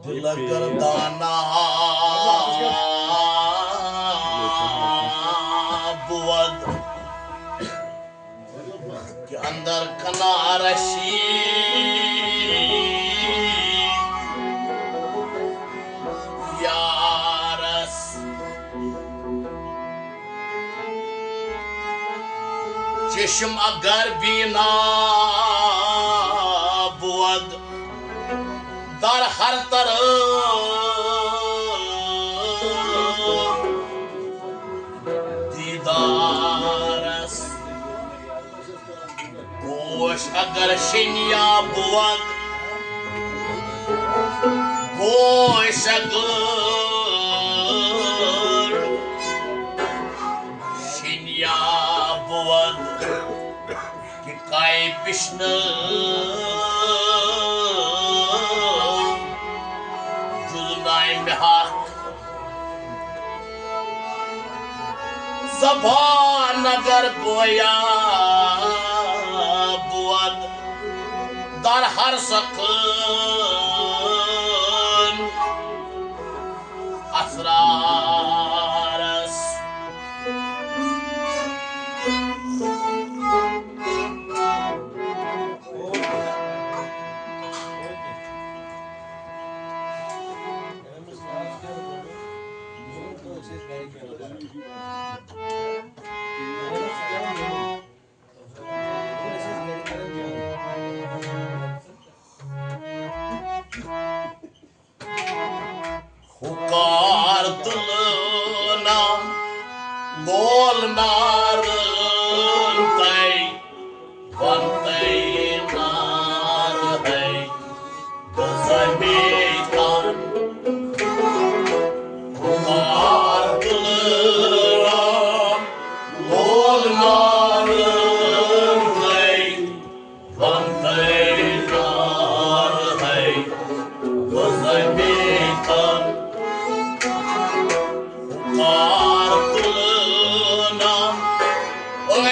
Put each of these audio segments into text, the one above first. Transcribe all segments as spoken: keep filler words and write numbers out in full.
دل گردانا بود کہ اندر کنارشی یارس چشم اگر بینا بود در ہر طرف دیدارس۔ گوش اگر شنیا بود، گوش اگر شنیا بود کہ کای پشن جز نائم حق زبان اگر گویا بود در ہر سخن اسرارس۔ ہُکار تُلنا لول نارن تَے، وَن تَے نار ہے۔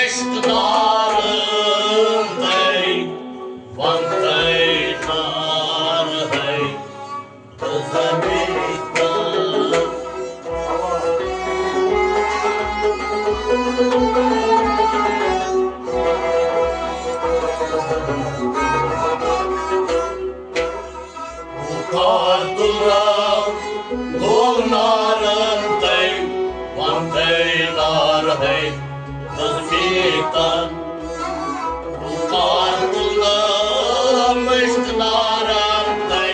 عشق دار ہے، بندے دار ہے، زمین پر۔ کار تُلرا لول نارن تَے، وَن تَے نار ہے زمین پر۔ کار تُلرا مشک نارن تَے۔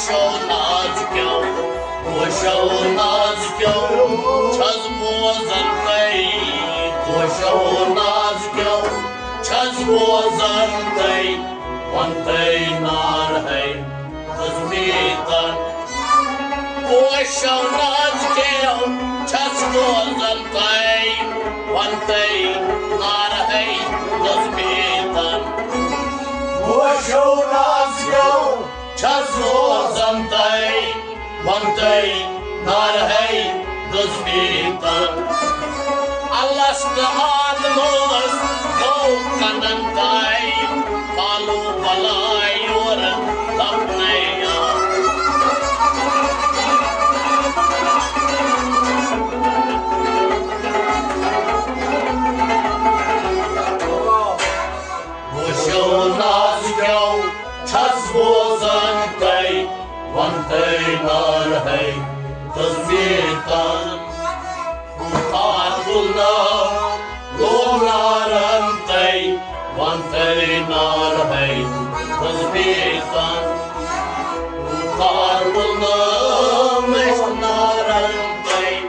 گوشو نازکیو، گوشو نازکیو، چھس بوزان تۄہہِ۔ گوشو نازکیو، چھس بوزان تۄہہِ۔ ونتٕے نار ہے دُزمیٖتن۔ گوشو نازکیو، چھس بوزان تۄہہِ۔ ونتٕے نار ہے دُزمیٖتن۔ گوشو نازکیو، چھس روزان تۄہہِ، ونتٕے نار ہے دُزمیٖتن۔ الست آدمس گوٚو کنن تۄہہِ، پالو بلاے یورٕ لبنَے آو۔ گوشو نازکیو، چھس بوزان تۄہہِ، ونتٕے نار ہے دُزمیٖتن۔ بُخار تُلنٲو لولارن تۄہہِ، ونتٕے نار ہے دُزمیٖتن۔ بُخار تُلنٲو مےٚ نارن تۄہہِ۔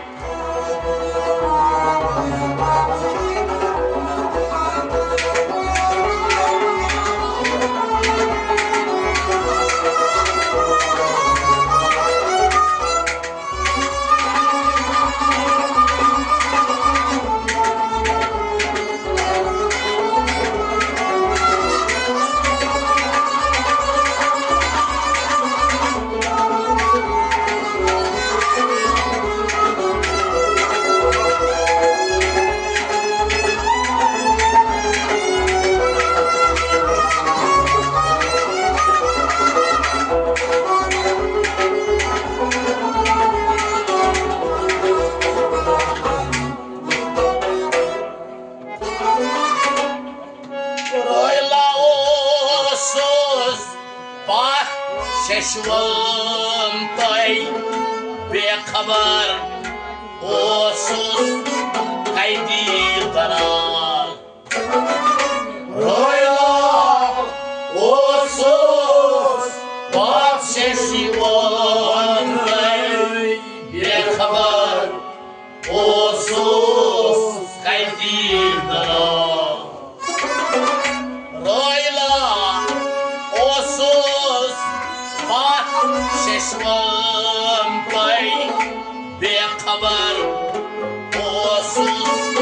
رویلا اوسُس پتھ ششوم تۄہہِ بے خبر، اوسُس قیدی قرار۔ رویلا اوسُس پتھ ششوم تۄہہِ بے خبر، اوسُس قیدی قرار۔ رویلا اوسُس پتھ ششوم تۄہہِ بے خبر، اوسُس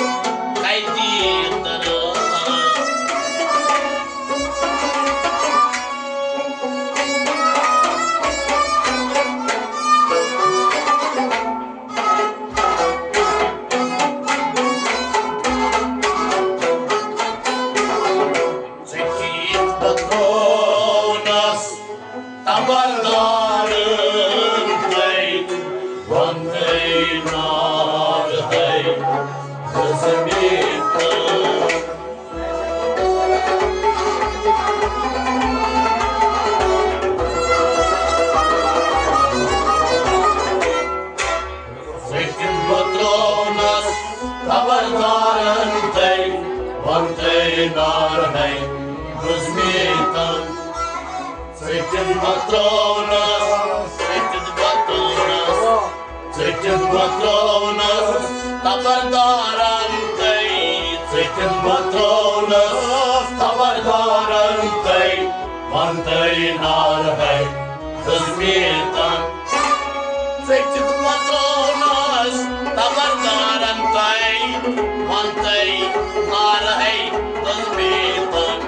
قیدی قرار۔ ژٔٹِتھ بہٕ ترٛوونس تبردارن تۄہہِ، ونتٕے نار ہے دُزمیٖتن۔ ژٔٹِتھ بہٕ ترٛوونس تبردارن تۄہہِ، ونتٕے نار ہے دُزمیٖتن۔ ژٔٹِتھ بہٕ ترٛوونس، ژٔٹِتھ بہٕ ترٛوونس، ژٔٹِتھ بہٕ ترٛوونس تبردارن تۄہہِ، ژٔٹِتھ بہٕ ترٛوونس تبردارن تۄہہِ، ونتٕے نار ہے دُزمیٖتن۔ ژٔٹِتھ بہٕ ترٛوونس تبردارن تۄہہِ، ونتٕے نار ہے دُزمیٖتن۔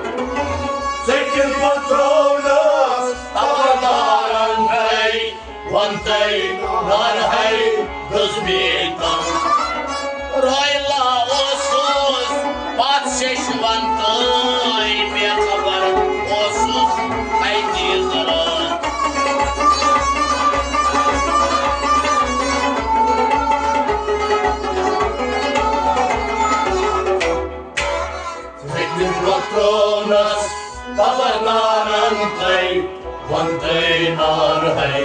ژٔٹِتھ بہٕ ترٛوونس تبردارن تۄہہِ، ونتٕے نار ہے دُزمیٖتن۔ رویلا اوسُس پتھ ششوم تۄہہِ بے خبر، اوسُس قیدی قرار۔ ژٔٹِتھ بہٕ ترٛوونس تبردارن تۄہہِ، ونتٕے نار ہے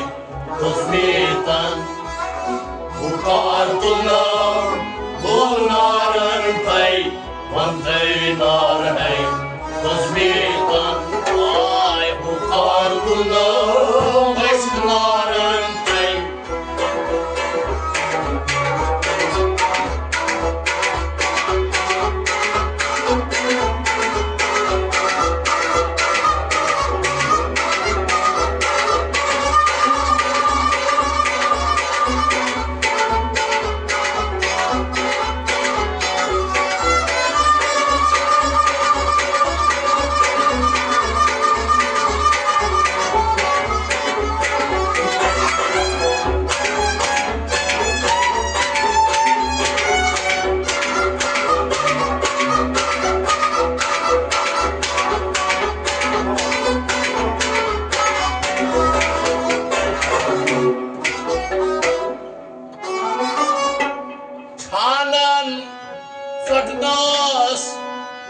دُزمیٖتن۔ بُخار تُلنٲو لولارن تۄہہِ، ونتٕے نار ہے دُزمیٖتن۔ آے بُخار تُلنٲو مشک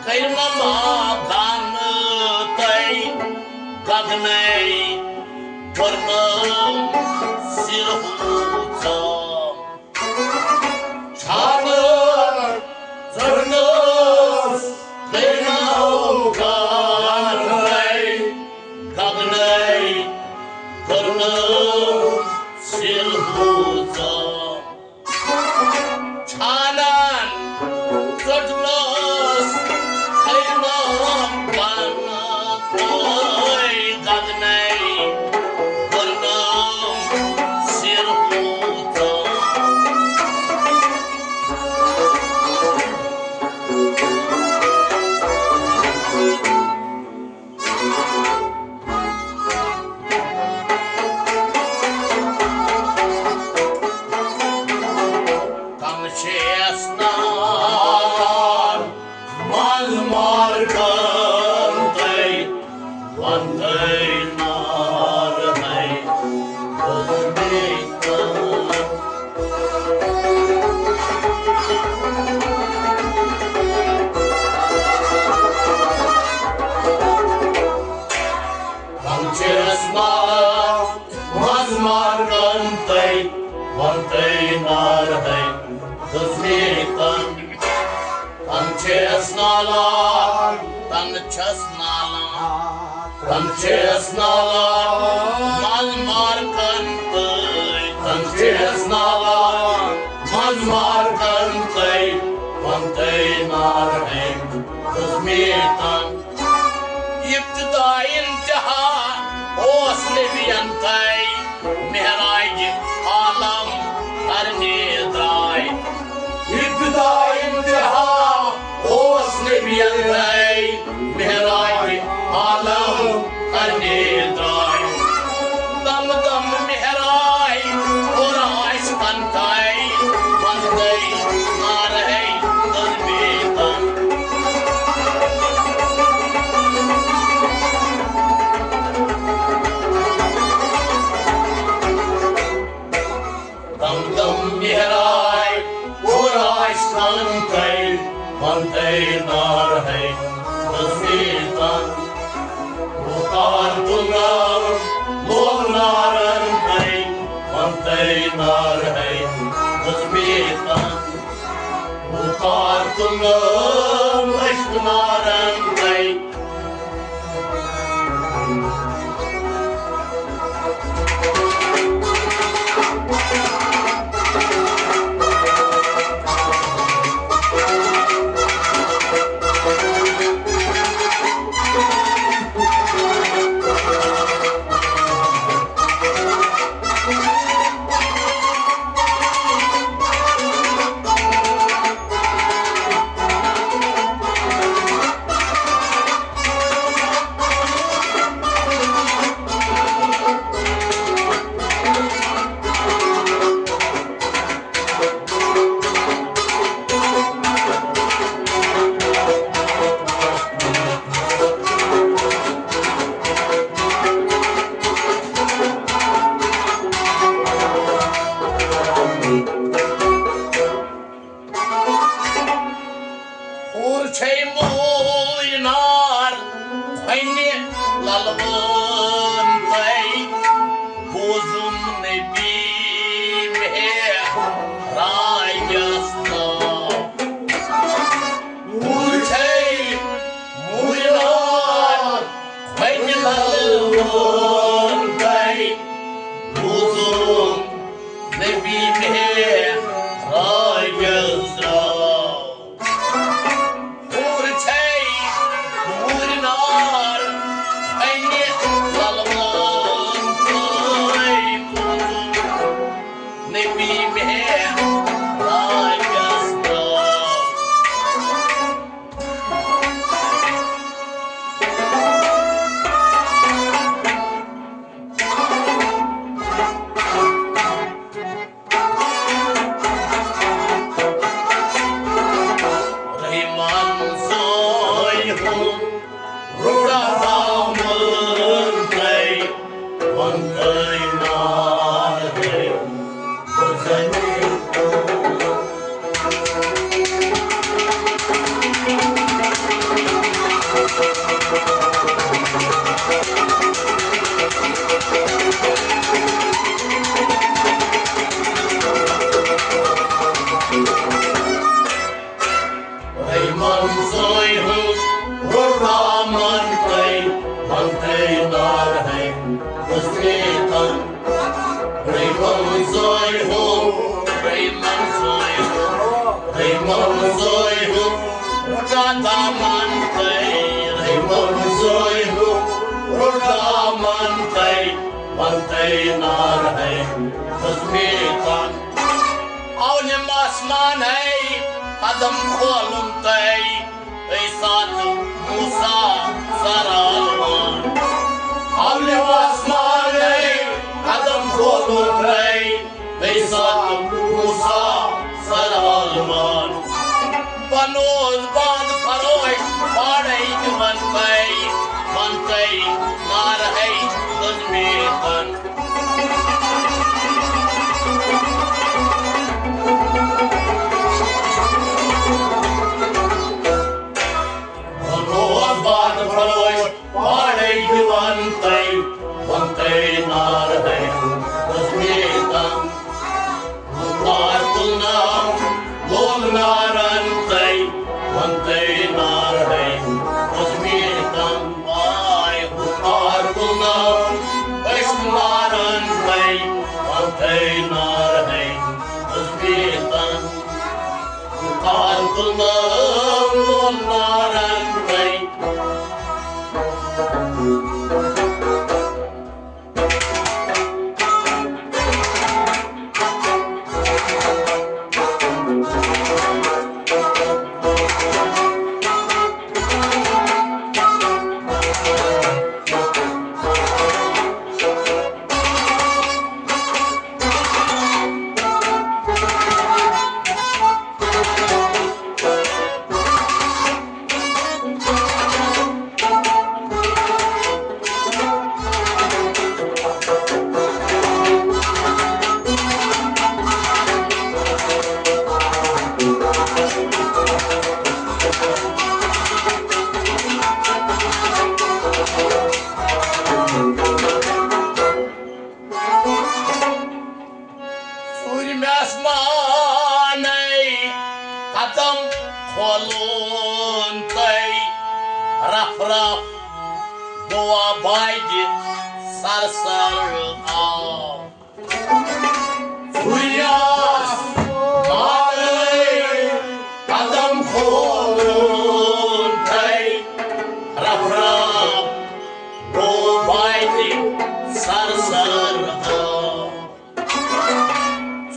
کٔرۍ مما گانہٕ تۄہہِ گگنے، کوٚرنم سِرہُژم۔ چھانہٕ ژٔٹنس کٔرۍ مما گانہٕ تۄہہِ گگنے، کوٚرنم سِرہُژم۔ چھانان ژٔٹنس کٔرۍ مما گانہٕ تۄہہِ گگنے، کوٚرنم سِرہُژم۔ تم چھِ اَسہِ نار منٛز مارکن تۄہہِ، وندے نار ہے، وندے نار۔ تم چھِ اَسہِ نار منٛز مارکن تۄہہِ، وندے نار ہے، دُزمیتن۔ تم چھِ اَسہِ نالان، تم چھِ اَسہِ نالان، تم چھِ اَسہِ نالان منٛز مارکن تۄہہِ، تم چھِ اَسہِ نالان منٛز مارکن تۄہہِ، وندے نار ہے، دُزمیتن۔ ابتدا انتہا اوس نبین تۄہہِ، معراج عالم کرنہِ درٛاے۔ ابتدا انتہا اوس نبین تۄہہِ، معراج عالم کرنہِ درٛاے۔ دم دم معراج کوٚر عاشقن تۄہہِ، وندے نار ہے، دُزمیتن۔ دم دم معراج کوٚر عاشقن تۄہہِ، وندے نار ہے، دُزمیتن۔ وقار تُلنم لول نارن تۄہہِ، وندے نار ہے، دُزمیتن۔ وقار تُلنم عشق نارن تۄہہِ۔ حور چھے موج نار، کھۄنہِ للوان تۄہہِ، بوزُم نبی معراجس ناو۔ حور چھے موج نار، کھۄنہِ للوان تۄہہِ، بوزُم نبی معراجس ناو۔ حور چھے موج نار، کھۄنہِ للوان منتَے، رحمن زٲہِرُک رُت ناو منتَے، ونتَے نارہَے خزمیتن۔ اولم آسمانَے قدم کھولُن تَے، تَے ساتہٕ موسیٰ سرالوان۔ اولم آسمانَے قدم کھولُن تَے، تَے ساتہٕ موسیٰ سرالوان۔ بنوس باد فروش پاڑے تہِ ونتَے، ونتَے نارہَے خزمیتن۔ بنوس باد فروش پاڑے تہِ ونتَے، ونتَے نارہَے خزمیتن۔ ہُکار تُلناو لول نارن تَے، ونتَے نارہَے خزمیتن۔ آے ہُکار تُلناو أسۍ نارن تَے، ونتَے نارہَے خزمیتن۔ ہُکار تُلناو لول نارن تَے۔ ژوٗرِمہِ آسمانَے قدم کھولُن تَے، رف رف گوٚو آبادِ سر سر آو۔ ژوٗرِمہِ آسمانَے قدم کھولُن تَے، رف رف گوٚو آبادِ سر سر آو۔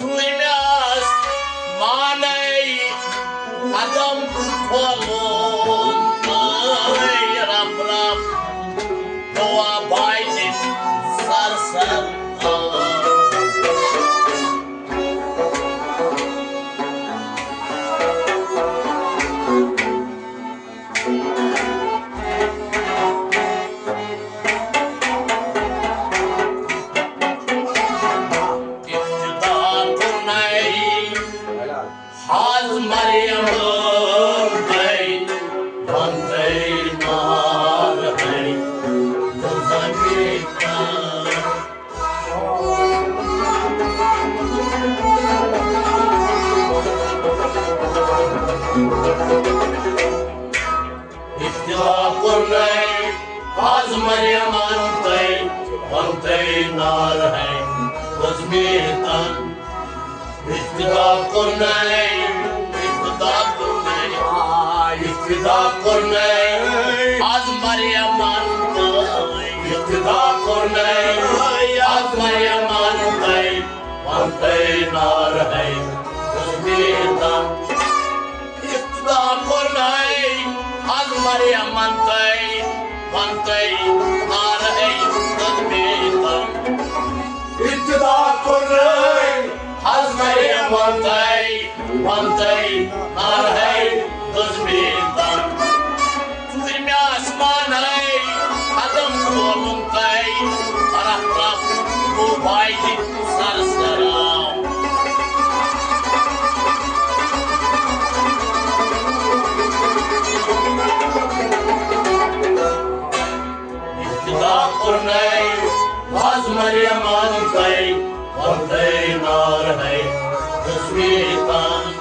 ژوٗرِمہِ آسمانَے قدم کھولُن تَے، رف رف گوٚو آبادِ سر سر آو۔ ابتدا کوٚرنَے حض مریم تَے، ونتَے نارہَے خزمیتن۔ ابتدا کوٚرنَے حض مریمن تَے، ونتَے نارہَے خزمیتن۔ ابتدا کوٚرنَے، ابتدا کوٚرنَے، آ، ابتدا کوٚرنَے حض مریمن تَے، ابتدا کوٚرنَے حض مریمن تَے، ونتَے نارہَے خزمیتن۔ ابتدا کوٚرنَے حض مریمن تَے، ونتَے نارہَے خزمیتن۔ ابتدا کوٚرنَے حض مریمن تَے، ونتَے نارہَے خزمیتن۔ ژوٗرِمہِ آسمانَے قدم کھولُن تَے، رف رف گوٚو بادِ سر سر آو۔ ابتدا کوٚرنَے حض مریمن تَے، ونتَے نارہَے خزمیتن۔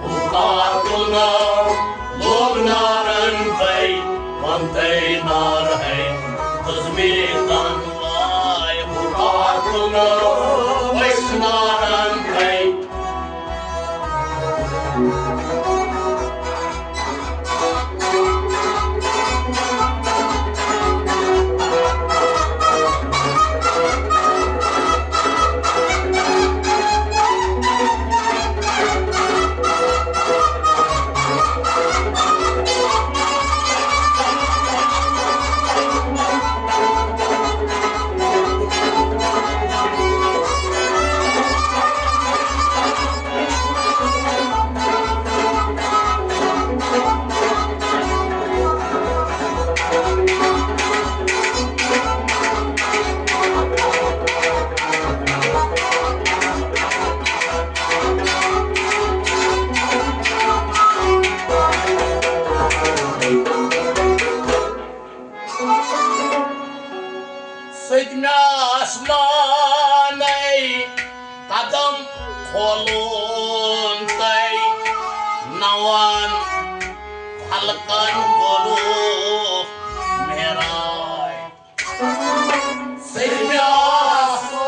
ہُکار تُلنَو لول نارن تَے، ونتَے نارہَے خزمیتن۔ آے ہُکار تُلنَو أسۍ نارن تَے۔ آسمانے قدم کھولُن تۄہہِ، نوَن خلقن کوٚرُکھ معراج۔ سٔتمہِ آسمانے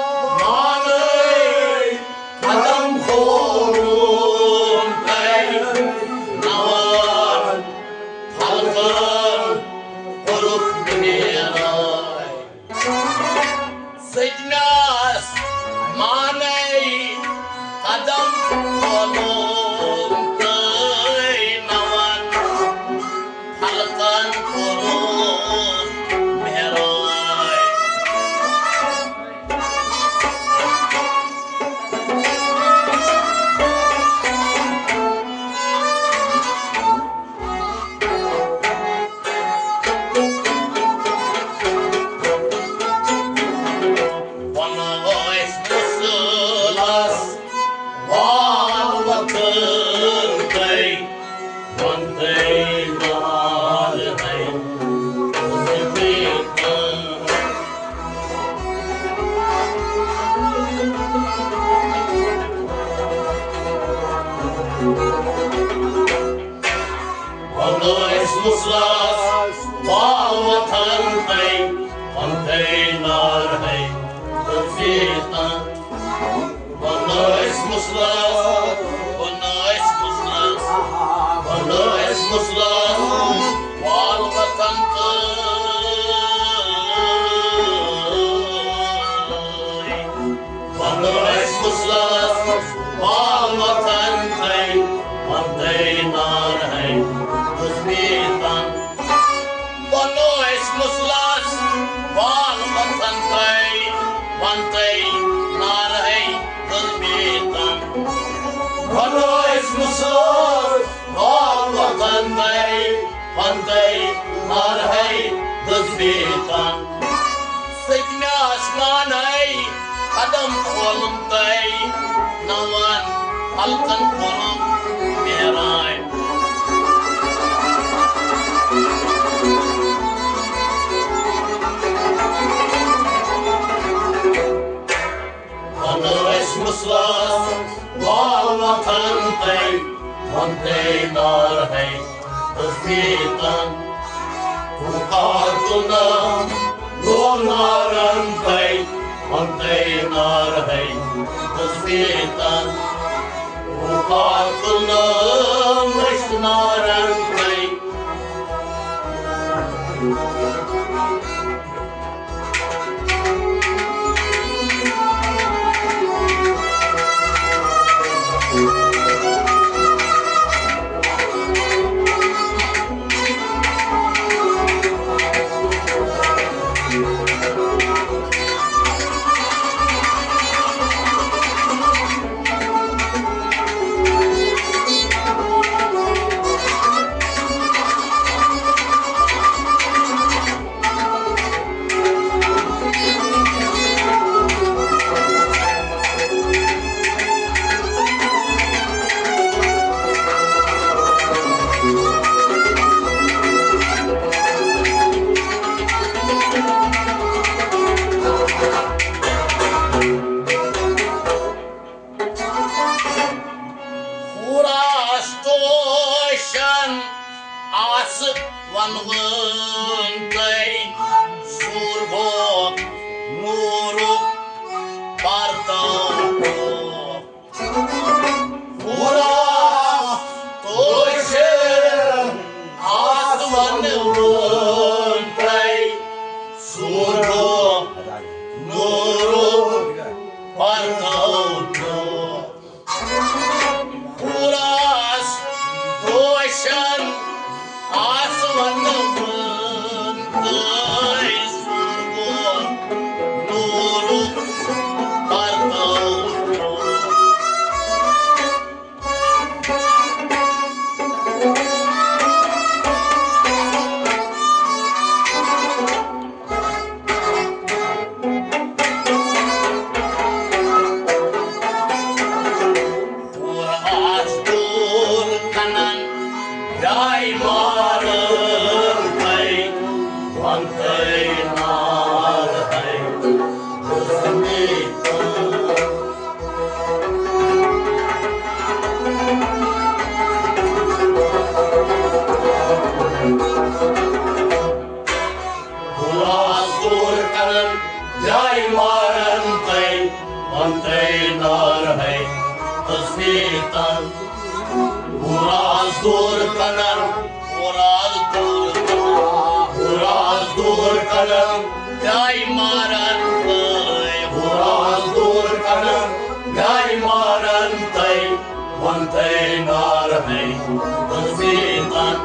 قدم کھولُن تۄہہِ، نوَن خلقن کوٚرُکھ معراج۔ سٔتمہِ آسمانے قدم کھولُن تۄہہِ، نوَن خلقن کوٚرُکھ معراج۔ وَنو أسۍ مُسلَس وال وطن تۄہہِ، وَن تۄہہِ نار ہے۔ وَنو أسۍ مُسلَس وال وطن تۄہہِ، وَن تۄہہِ نار ہے تہٕ بیتن۔ وَنو أسۍ مُسلَس، وَنو أسۍ مُسلَس، وَنو أسۍ مُسلَس وال وطن تۄہہِ۔ وَنو أسۍ مُسلَس وال وطن تۄہہِ، وَن تۄہہِ نار ہے تہٕ بیتن۔ وَنو أسۍ مُسلَس وال وطن تۄہہِ، وَن تۄہہِ نار ہے تہٕ بیتن۔ وَنو أسۍ مُسلَس وال وطن تۄہہِ، وَن تۄہہِ نار ہے تہٕ بیتن۔ سٔتمہِ آسمانے قدم کھولُن تۄہہِ، نوَن خلقن کوٚرُکھ معراج۔ وَنو أسۍ مُسلَس وال وطن تۄہہِ، وَن تۄہہِ نار ہے تہٕ بیتن۔ ہُہ قاتل نام لوگ نارن تۄہہِ، وَن تۄہہِ نار ہے تہٕ بیتن۔ ہُہ قاتل نام لٔج نارن تۄہہِ۔ حوراس توشن آس ونوُن تۄہہِ، سوٗر گوٚو نوٗرُک پردٕ۔ حوراس توشن آس ونوُن تۄہہِ، سوٗر گوٚو نوٗرُک پردٕ۔ حوراس توشن آس ونوُن تۄہہِ، سوٗر گوٚو نوٗرُک پردٕ۔ تن۔ ہُہ راز دوٗر کنن، ہُہ راز دوٗر کنن، ہُہ راز دوٗر کنن، جاے مارن تَے۔ ہُہ راز دوٗر کنن، جاے مارن تَے، ون تَے نارہے تسبیح تن۔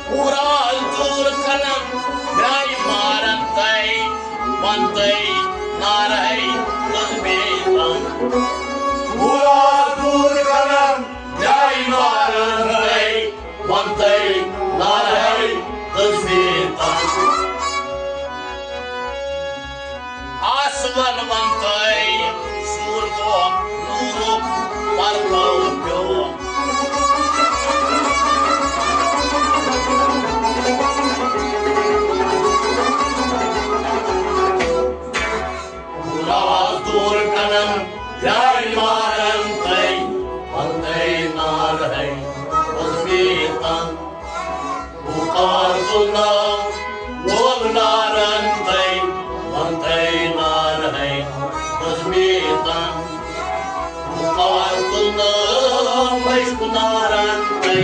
ہُہ راز دوٗر کنن، جاے مارن تَے، ون تَے نارہے تسبیح تن۔ ہُہ راز دوٗر کنن، جاے مارن تَے، ون تَے نارہے تسبیح تن۔ آسمان ون تَے، سورجُک نوٗرُک پردٕ پیوٚو۔ راز دوٗر کنن، جاے مارن تَے، ون تَے نارہے تسبیح تن۔ پُکار تُلنہٕ، لوگ نارن تَے، ون تَے نارہے تسبیح تن۔ پُکار تُلنہٕ، لوگ نارن تَے۔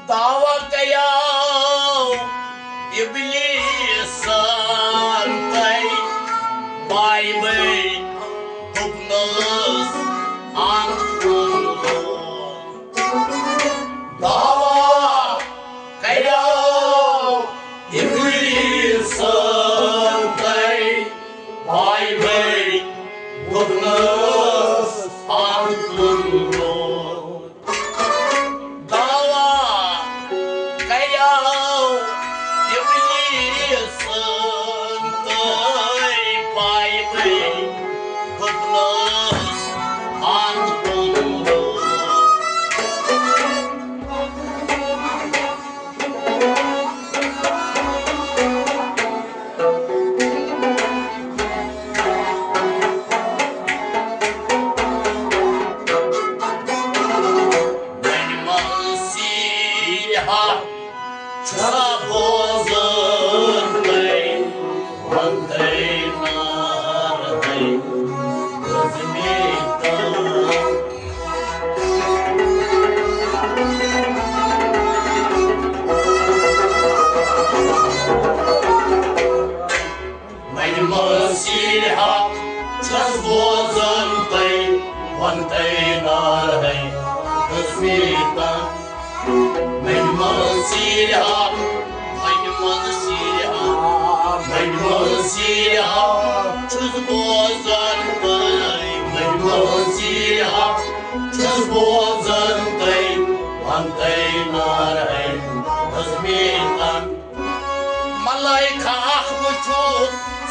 دعویٰ کریو ابلیسن تَے، بایہِ بٲے دوٚپنَس، انت کوٚرُن۔ دعویٰ کریو ابلیسن تَے، بایہِ بٲے دوٚپنَس، انت کوٚرُن۔ دعویٰ کریو ابلیسن تَے، بایہِ بٲے دوٚپنَس، انت کوٚرُن۔ وۄنۍ مسیحا چھا بوزان تُہۍ؟ ون تَے نارہے تسبیح تن۔ وۄنۍ مسیحا چھَس بوزان تُہۍ، ون تَے نارہے تسبیح تن۔ وۄنۍ مسیحا، وۄنۍ مسیحا، وۄنۍ مسیحا چھُس بوزان تُہۍ، وۄنۍ مسیحا چھُس بوزان تُہۍ، ون تَے نارہے تسبیح تن۔ ملائکہ اکھ وٕچھو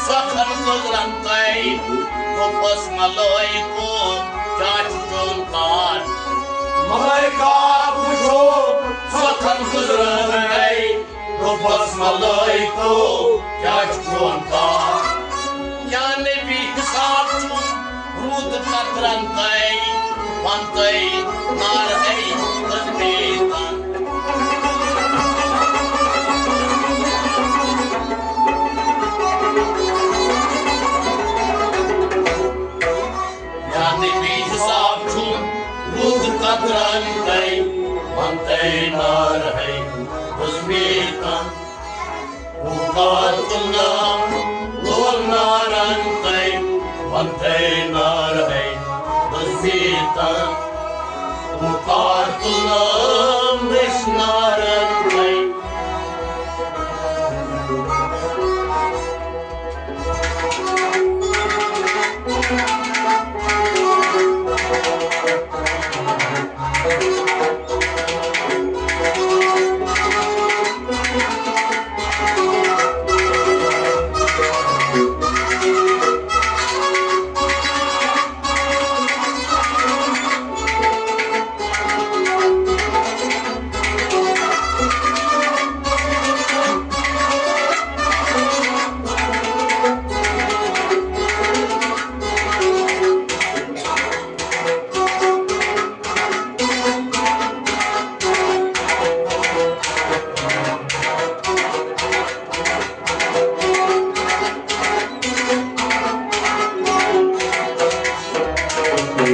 سۄکھن گٔزرن تَے، دوٚپُس، ملائکو، کیٛاہ چھُ چون کار؟ ملائکہ اکھ وٕچھو سۄکھن گٔزرن تَے، دوٚپُس، ملائکو، کیٛاہ چھُ چون کار؟ یا نبی، حساب چھُ روٗد قطرن تَے، ون تَے نارہے تسبیح تن۔ یا نبی، حساب چھُ روٗد قطرن تَے، ون تَے نارہے تسبیح تن۔ پُکار تُلنہٕ، لوگ نارن تَے، ون تَے نارہے تسبیح تن۔ پُکار تُلنہٕ، لوگ نارن تَے۔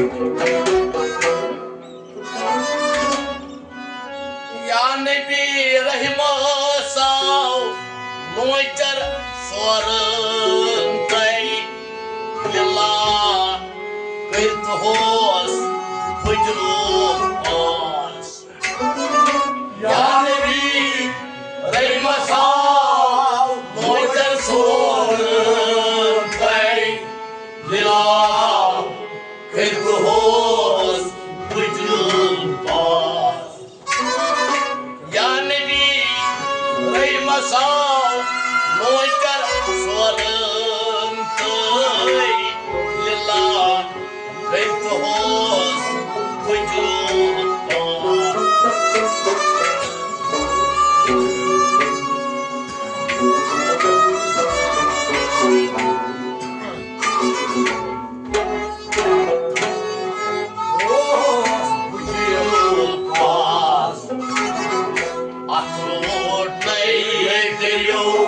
یا نبی رحمت آو لونچر سورن تئی، للہ کٔرۍ تُہوس فجرُک پاس۔ یا نبی رحمت آو لونچر سورن تئی، للہ کٔرۍ تُہوس فجرُک پاس۔ یا نبی رحمت آو لونچر سورن تئی، للہ کٔرۍ تُہوس فجرُک پاس۔ اتھ روٹنے کٔرِو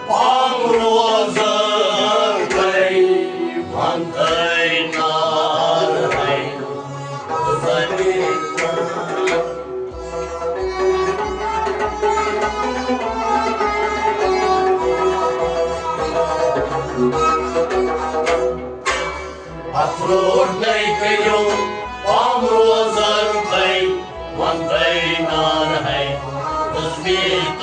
پام روزن تئی، ونتئی نار ہے زمین۔ اتھ روٹنے کٔرِو پام روزن تئی، ونتئی نار ہے زمین۔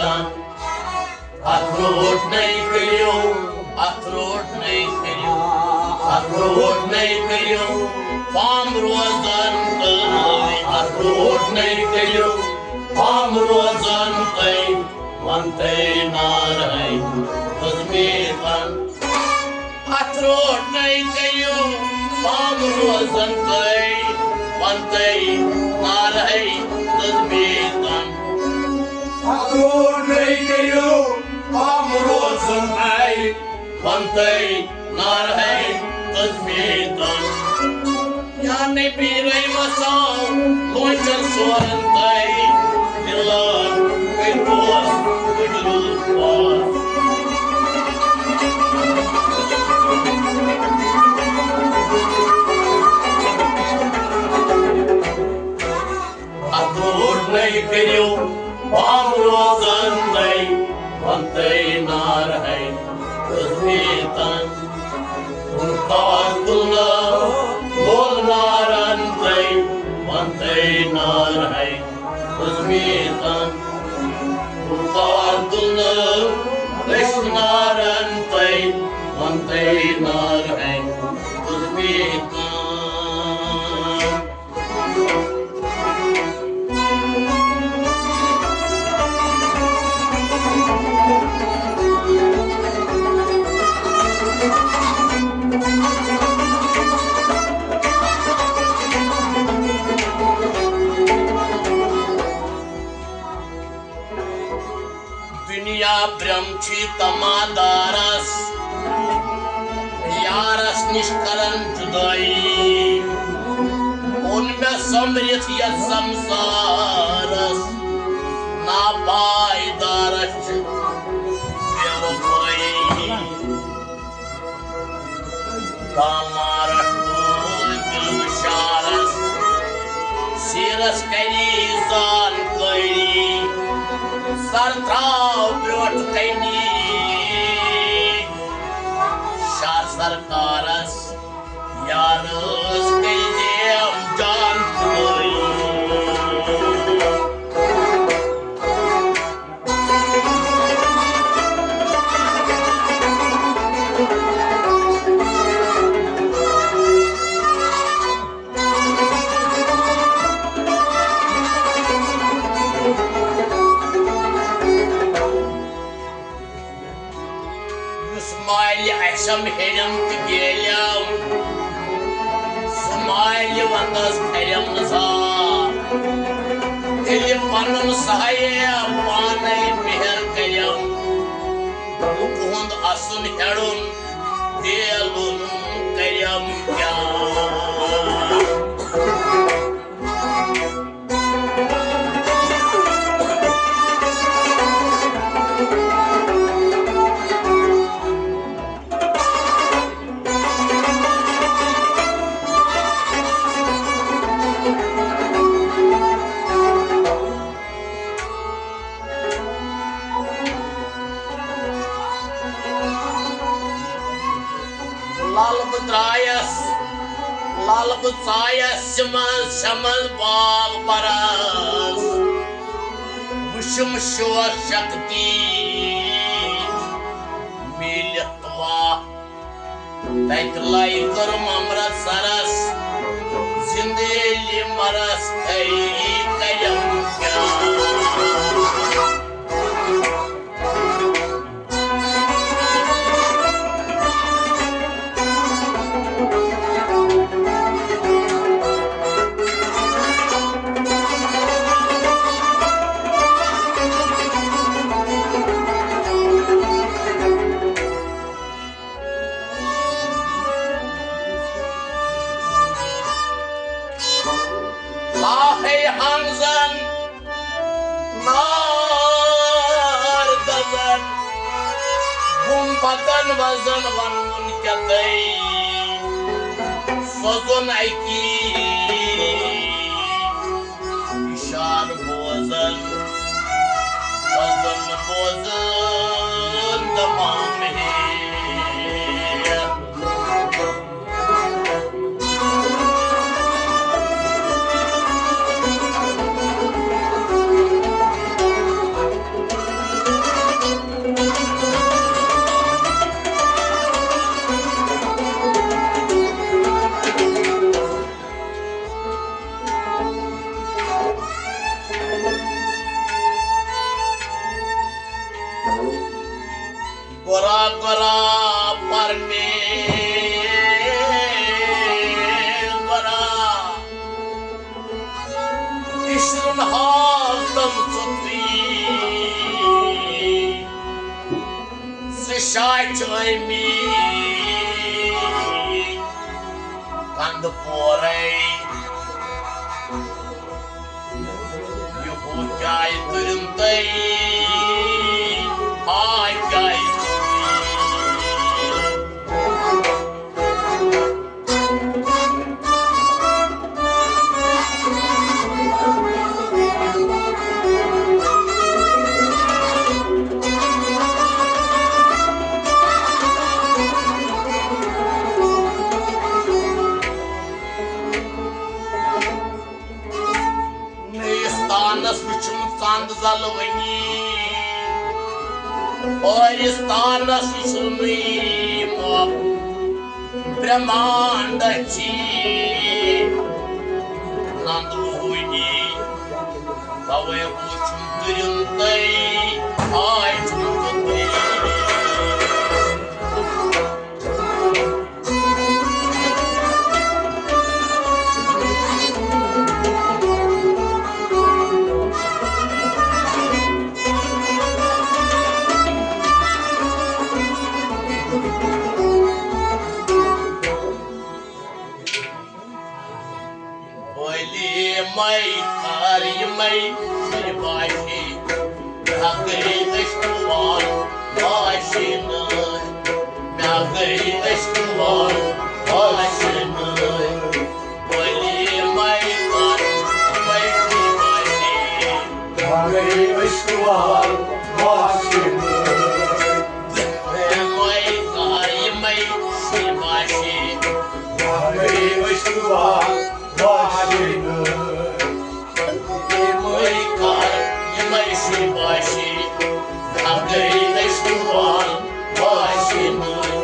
اتھ روٹنے کٔرِو، اتھ روٹنے کٔرِو، اتھ روٹنے کٔرِو پام روزن تئی، اتھ روٹنے کٔرِو پام روزن تئی، ونتئی نار ہے زمین۔ اتھ روٹنے کٔرِو پام روزن تئی، ونتئی نار ہے زمین۔ اتھ روٹنے کٔرِو پام روزن تئی، ونتئی نار ہے زمین۔ یا نبی رحمت آو لونچر سورن تئی، للہ کٔرۍ تُہوس فجرُک پاس۔ اتھ روٹنے کٔرِو پام روزن تئی، ونتئی نار ہے زمین۔ توکل نہ لول نارن تئی، ونتئی نار ہے زمین۔ توکل نہ لول نارن تئی، ونتئی نار ہے زمین۔ دنیا برم چھی تمادارس، یارس نش کرن جدائی۔ اوٚن مےٚ سۄمبرِتھ یتھ سمسارس، ناپایدارس چھِ بے وفٲیی۔ دامارس ٹوٗل دِل شارس، سیرس کری زانکٲری، سر تھاو برٛونٛٹھ کنی شاہ سرکارس، یارس کٔرۍ زیم جان فدٲیی۔ یُس مالہِ آسٮ۪م ہیٚرٮ۪م تہٕ گیلٮ۪م، سُہ مالہِ ونٛدس پھرٮ۪م نہٕ زانٛہہ۔ تیٚلہِ پنُن سایہِ پانے مہر کٔرٮ۪م، لُکہٕ ہُنٛد اَسُن ہیٚرُن تیلُن کٔرٮ۪م کیٛاہ؟ البہٕ ژایس سِمس شمس باغ پرس، وٕچھُم شوق شکتی میٖلِتھ تباہ۔ تتہِ لے کٔرٕم امرتسرس، زِندٕ ییٚلہِ مرس تیٚلہِ کرٮ۪م کیٛاہ؟ آہے ہنزن نار دزن، گُمبدن وزن ونُن کیٛاہ تۄہہِ سوزُن اکی اِشارٕ بوزن، وزن بوزن تمام ہے۔ گۄرا گۄرا پرنے گۄرا، عشرن حالتن ژوٚتٕے۔ زٕ شاہ چھِ ٲمٕتۍ کندٕ پورے۔ یہِ ہُہ کیٛاہ تُرِن تۄہہِ؟ آ کیٛاہ؟ نیستانس وٕچھُم ژند زلوٕنی، پٲرِستانس وٕچھُم نہٕ یہِ مۄب برہمانڈ چی نند وُہُنی۔ توے وُچھُم تُرِن تۄہہِ، آے چھُم تہٕ تُہۍ۔ ولی مے کار یمے شرباشی، مےٚ گٔے اشکوان باشی نٲے، مےٚ گٔے اشکوان باشی نٲے۔ ولی مے کار یمے شرباشی، مےٚ گٔے اشکوان باشی نٲے۔ مے کار یمے شرباشی، مےٚ گٔے اشکوان باشی نٲے۔ یمے کار، یمے شرباشی، مےٚ گٔے اشکوان باشی نٲے۔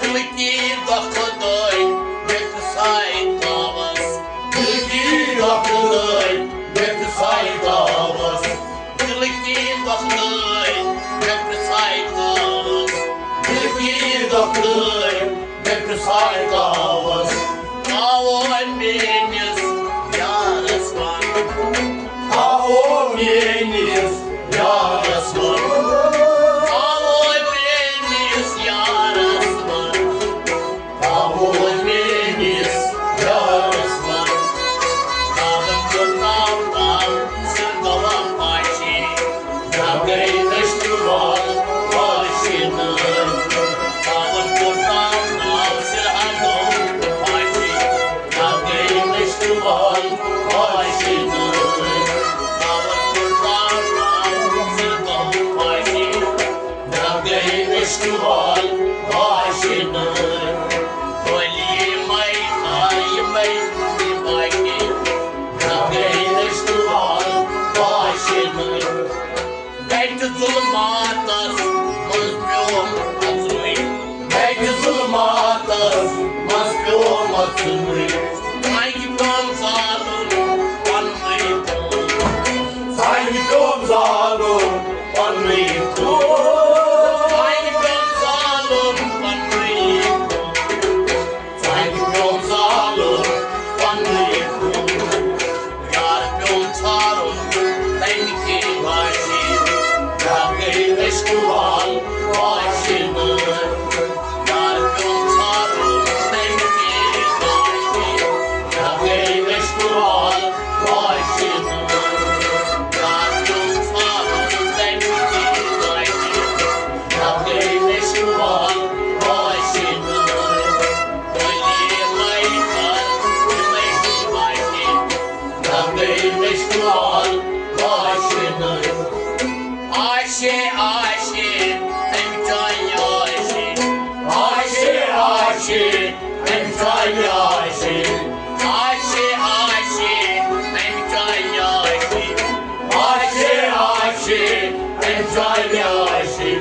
دلکی دۄکھٕ دٲے مےٚ پرٛژھاے کاوس۔ دلکی دۄکھٕ دٲے مےٚ پرٛژھاے کاوس۔ دلکی دۄکھٕ دٲے مےٚ پرٛژھاے کاوس۔ دلکی دۄکھٕ دٲے مےٚ پرٛژھاے کاوس۔ آو میٲنِس یارس ون۔ آو میٲنِس یارس ون۔ آو میٲنِس یارس ون۔ آو میٲنِس یارس ون۔ تاون کوٚر تاو تاو سر گوا پاشی۔ مےٚ گٔے اشکوان باشی نٲے۔ تاون کوٚر تاو تاو سر ہا گوا پاشی۔ مےٚ گٔے اشکوان باشی نٲے۔ تاون کوٚر تاو تاو سر گوا پاشی۔ مےٚ گٔے اشکوان باشی نٲے۔ ولی مے کار ژَکہِ پیوٚم زالُن پننُے خوٗن۔ ژَکہِ پیوٚم زالُن پننُے خوٗن۔ ژَکہِ پیوٚم زالُن پننُے خوٗن۔ ژَکہِ پیوٚم زالُن پننُے خوٗن۔ یار پیوٚم ژھارُن تَمہِ کے واشی۔ مےٚ گٔے عشقہٕ وال واشی نٲر۔ یار پیوٚم ژھارُن تَمہِ کے واشی۔ مےٚ گٔے عشقہٕ وال واشی نٲر۔ یار پیوٚم ژھارُن تَمہِ کے واشی۔ مےٚ گٔے عشقہٕ وال واشی نٲر۔ بٔلی لَے کر یِمَے ہِش واشی۔ مےٚ گٔے عشقہٕ وال واشی نٲر۔ آشے، آشے، أمۍ چانہِ آشے۔ آشے، آشے، أمۍ چانہِ آشے۔ آشے، آشے، أمۍ چانہِ آشے۔ آشے، آشے، أمۍ چانہِ آشے۔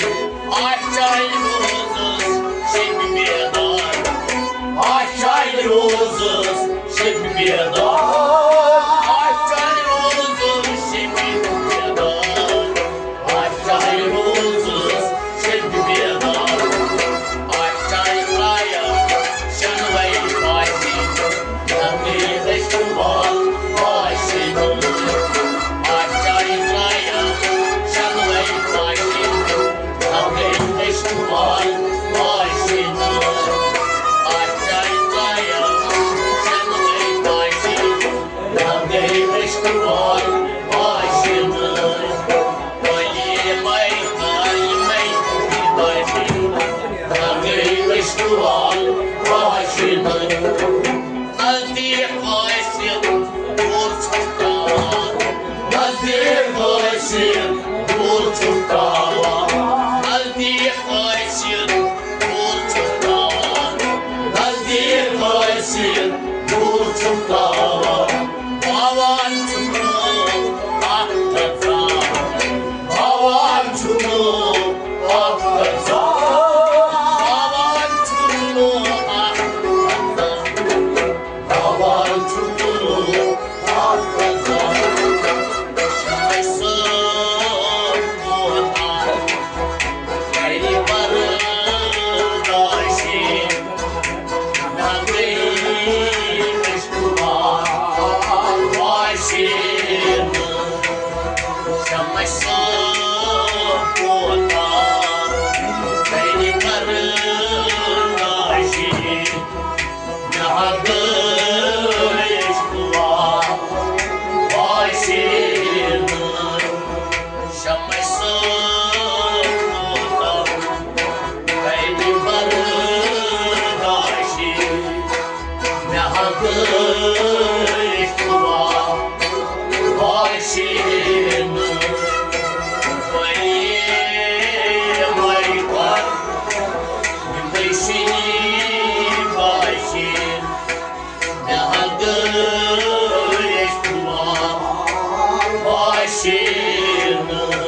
آشے روزس شب بیدار۔ آشے روزس شب بیدار۔ آشے روزس شب بیدار۔ آشے روزس شب بیدار۔ آشے ترٛایَم شنوَے پاسی۔ نبی عشق وال پاسی۔ آشے ترٛایَم شنوَے پاسی۔ نبی عشق وال پاسی۔ آشے ترٛایَم شنوَے پاسی۔ نبی عشق وال پاسی۔ نزدیک ٲسِتھ دوٗر چھُکھ ترٛاوان۔ نزدیک ٲسِتھ دوٗر چھُکھ ترٛاوان۔ نزدیک ٲسِتھ دوٗر چھُکھ ترٛاوان۔ نزدیک ٲسِتھ دوٗر چھُکھ ترٛاوان۔ باوان چھُکھ نہٕ اکھ کتھ زانان۔ باوان چھُکھ نہٕ اکھ کتھ زانان۔ باوان چھُکھ نہٕ اکھ کتھ زانان۔ باوان چھُکھ نہٕ اکھ کتھ زانان۔ شمس کوتاہ کرِ برداشی۔ شمس کوتاہ کرِ برداشی۔ مےٚ ہا گٔے خواب واشی نہٕ۔ وَے، وَے کر، یِمَے شیٖن واشی۔ مےٚ ہا گٔے خواب واشی نہٕ۔